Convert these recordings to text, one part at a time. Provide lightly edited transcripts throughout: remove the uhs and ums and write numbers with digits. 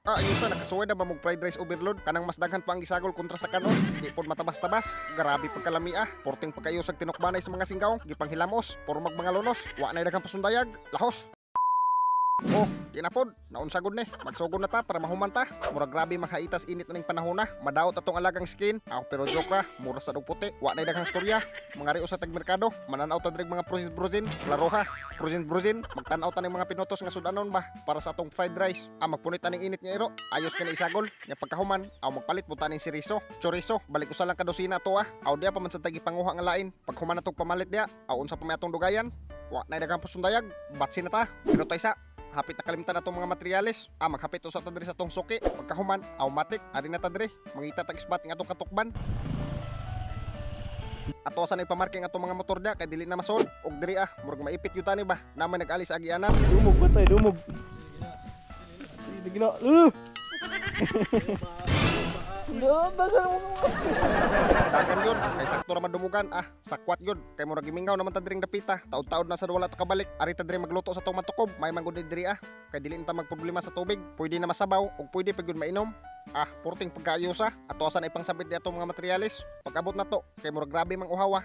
Ah, ayusa, nakasuway na ba mong fried rice overload? Kanang mas daghan pa ang gisagol kontra sa kanon. Di pod matabas-tabas. Grabe pagkalami ah. Porting pagkayusag tinukbanay sa mga singgawng. Gipanghilamos. Pormag mga lunos. Wa na daghang pasundayag. Lahos. Oh, di na pod. Naunsa gud ni. Magsugod na ta para mahuman ta. Murag grabe makaitas init na ning panahon na. Madaot atong alagang skin. Aw, pero joke ra, mura sa og puti. Wa na daghang storya. Mga rio sa tagmerkado. Mananaw ta diri mga frozen frozen. Klaro ha. Frozen frozen. Magtan-aw ta ning mga pinotos nga sudanon ba para sa atong fried rice. Ah, magpunit ta ning init nga iro. Ayos kani isagol. Nya pagkahuman, aw magpalit mo ta ning siriso. Chorizo, balik usa lang ka dosina to ah. Aw diya pa man sa tagi panguha nga lain. Paghuman natong pamalit diya, aw unsa pa may atong dugayan. Wa na daghang pasundayag. Batsi na ta. Pero taysa, hapit na kalimtan atong mga materyales. Ah, maghapit usa ta diri sa atong suki. Pagkahuman, automatic, ari na ta diri. Mangita tag spot nga atong katukban. Ato sa ipamarking atong mga motor dia kay dili na masol. Og diri ah, murag maipit gyud tani ba. Na may nag-ali sa agianan. Dumog ba tayo? Dumog. Sige na. Dagan yun, kay sakto ra madumugan. Ah, sakwat yun. Kay murag gimingaw naman ta diring dapita. Taod-taod na sa wala ta kabalik. Ari ta diri magluto sa tong matukob. May manggod ni diri ah. Kay dili na ta magproblema sa tubig. Pwede na masabaw ug pwede pa gyud mainom. Ah, porting pagkaayos ah. Ato asa na ipangsabit di atong mga materyales. Pag-abot na to, kay murag grabe mang uhawa.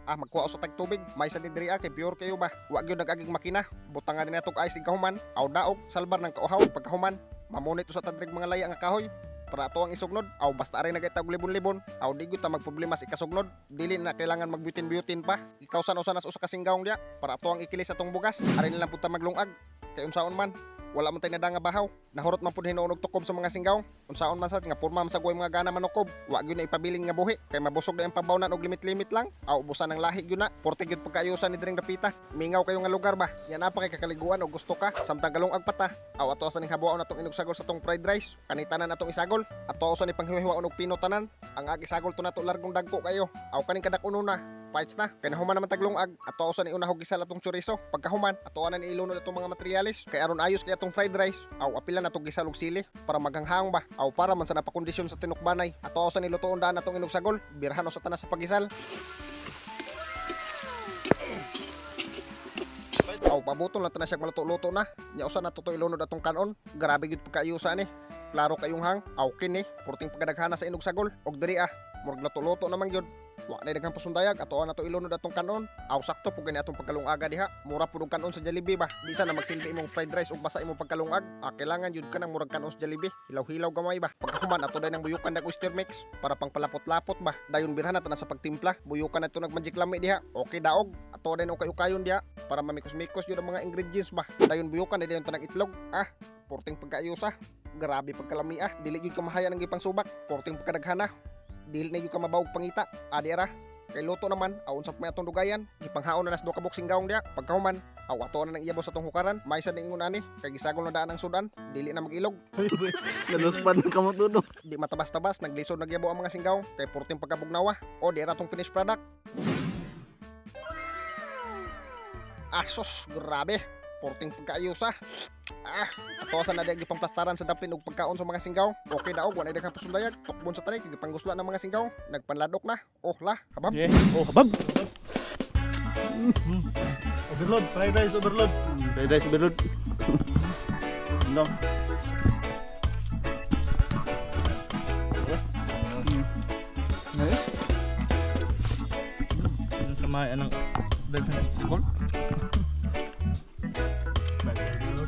Ah, magkuha sa tag tubig. May sa ni diri ah, kay pure kayo ba. Wa gyud nag-aging makina. Butang nga ni natong ice kahuman. Aw daog, salbar ng kauhaw pagkahuman. Mamunit sa tadrig mga laya nga kahoy para ato ang isugnod. Aw basta aray nagaitag libon-libon, aw di gyud ta magproblema sa ikasugnod. Dili na kailangan magbutin-butin pa. Ikaw san usa nas usa ka singgawng diya para ato ang ikilis atong bugas. Ari na lang pud ta maglungag kay unsaon man wala man tay nada nga bahaw. Nahurot man pud hinuon og tukob sa mga singgawng. Unsaon man sad nga porma man sa guway mga gana manukob, wa gyud na ipabiling nga buhi kay mabusog na ang pabawnan og limit-limit lang. Aw ubusan ang lahi gyud na. Porte gyud pagkaayusan ni diring dapita. Mingaw kayo nga lugar ba yan pa kay kakaliguan og gusto ka samtang galungag pa ta. Aw ato sa ning habuaon atong inugsagol sa tong fried rice. Kani tanan atong isagol. Ato usa ni panghiwa og pino tanan. Ang agi sagol to nato largong dagko kayo. Aw kaning kadak-uno na. Fights na. Kay nahuman naman taglungag. Ato usa ni unahog gisal atong chorizo. Pagkahuman, ato na ni ilunod atong mga materyales. Kay aron ayos kay atong fried rice. Aw apila na atong gisal og sili para maghanghang ba. Aw para man sa napakondisyon sa tinukbanay. Ato usa ni lutoon daan atong inugsagol. Birhan usa tanan sa pagisal. Aw pabutol na tanan siya maluto-luto na. Nya usa na to ilunod atong kanon. Grabe gyud pagkaayusa ni. Klaro kayong hang. Aw kini, purting pagkadaghana sa inugsagol. Og diri ah, murag luto-luto naman gyud. Wa na daghang pasundayag, ato na to ilunod atong kanon. Aw sakto pug gani atong pagkalungaga diha. Mura pud og kanon sa Jollibee ba. Di sana magsilbi imong fried rice ug basa imong pagkalungag. Ah, kailangan jud ka ng murag kanon sa Jollibee. Hilaw-hilaw gamay ba. Pagkahuman ato day nang buyukan dag oyster mix para pang palapot-lapot ba. Dayon birhan na ta na sa pagtimpla. Buyukan na to nag magic lami diha. Okay daog. Ato day ukay-ukayon diha para mamikos-mikos jud ang mga ingredients ba. Dayon buyukan na dayon tanang itlog. Ah, porting pagkaayusa. Grabe pagkalami ah. Dili jud ka mahaya ng gipang subak. Porting pagkadaghana. Dili na jud ka mabawog pangita. Adi ra. Kay luto naman, aw unsa pa may atong dugayan. Gipanghaon na nas duha ka buok singgawng diha. Pagkahuman, aw ato na nang iyabo sa atong hukaran. May sad ingon ani, kay gisagol na daan ang sudan, dili na mag-ilog. Naluspan ka mo tuno. Di matabas-tabas, naglisod nagyabo ang mga singgawng kay porting pagkabugnawa. O di ra atong finished product. Ah, sus, grabe. Porting pagkaayusa. Ah, ato sa na di gipangplastaran sa dapin og pagkaon sa mga singgaw. Okay daog, wala daghang pasundayag. Tukbon sa tarik, gipangusla ng mga singgaw. Nagpanladok na. Oh lah, habab. Yeah. Oh, habab. Overload, fried rice overload. Fried rice overload. No. Nice. Yung sa may anong daghang sigol. Fried rice overload.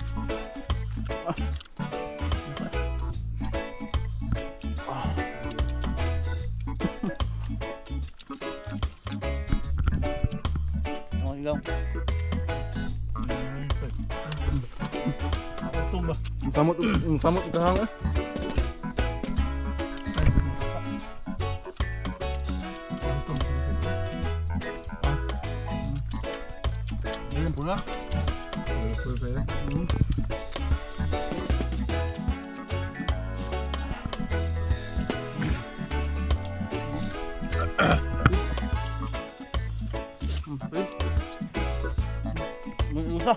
Oh, ikaw. Ito ba? Ang samot kahang eh. Ayun pula. Pula. Pwede. May usa.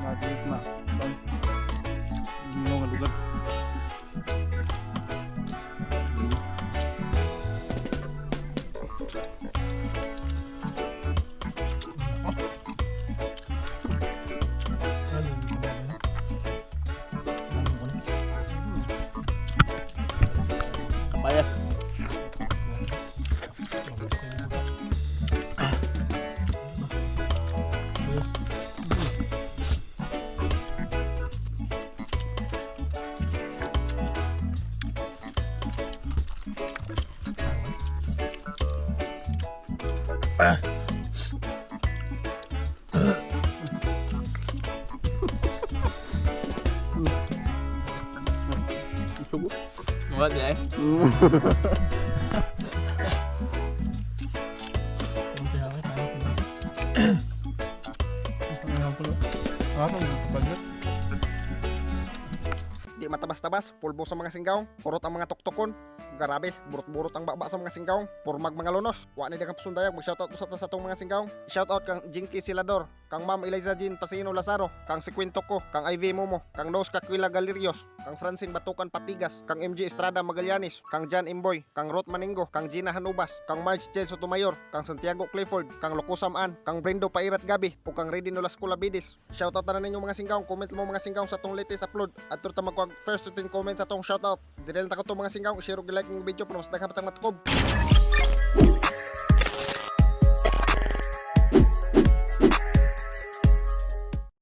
Matiis na. Bang. Hindi nga lugar. What eh? Di matabas-tabas, pulbo sa mga singgaw, kurot ang mga tuktukon. Grabe, burot-burot ang baba sa mga singgaw, pormag mga lunos. Wa ni daghang pasundayag, mag-shoutout sa ta sa atong mga singgaw. Shoutout kang Jinky Silador, kang Ma'am Eliza Jean Pasino Lazaro, kang Sikwento ko, kang Ivy Momo, kang Nos Caquila Galerios, kang Francine Batukan Patigas, kang MG Estrada Magallanes, kang Jan Imboy, kang Ruth Maningo, kang Gina Hanubas, kang Marge J. Sotomayor, kang Santiago Clifford, kang Locosam Ann, kang Brendo Pairat Gabi, ug kang Redy Nolasco Labides. Shoutout na ninyo, mga singgaw, comment mo, mga singgaw, sa atong latest upload. At ta magkuha first to 10 comments sa atong shoutout. Dire lang ta ko to, mga singgaw, share ug like ng video para mas daghan pa tang matukob.